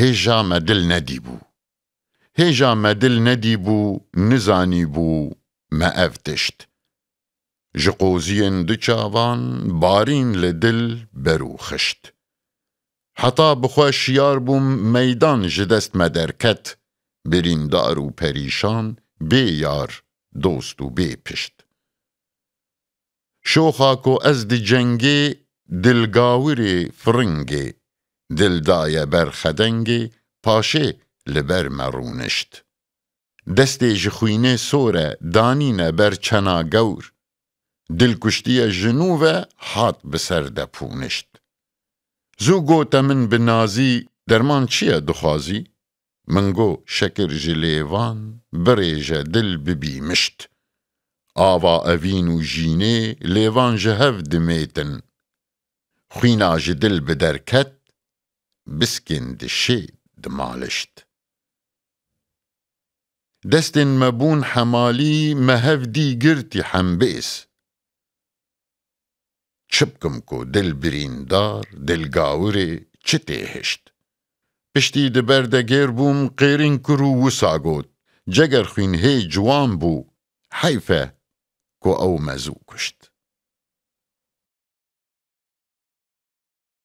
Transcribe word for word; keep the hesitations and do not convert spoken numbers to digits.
Hêja me dil nedîbû. Hêja me dil nedîbû, nizanîbû me ev tişt. Ji qoziyên du çavan barîn li dil ber û xişt. Heta bi xwe şiyar bûm, meydan ji dest me derket, birîndar û perîşan, bê yar, dost û bê pişt. Şoxa ku ez di cengê, dil gawirê, firingê, dil daye ber xedengê, paşê li ber me rûnişt. Destê ji xwînê sor e, danîne ber çena gewr. Dil kuştiye ji nû ve hat bi ser de pûnişt. Zû gote min bi nazî, derman çi ye dixwazî? Min got, şekir ji lêvan birêje, dil bibî mişt. Ava evîn û jînê lêvan ji hev dimêtin. Xwîna ji dil bi derket, biskên dişê dimalişt. Destên me bûn hemalî, me hev dî girtî hembêz. Çi bikim ku dil birîndar, dil gawirê, çi tê hişt? Piştî di ber de gêr bûm, qêrîn kir û wisa got, ceger xwîn hê ciwan bû, heyf e ku ew me zû kuşt.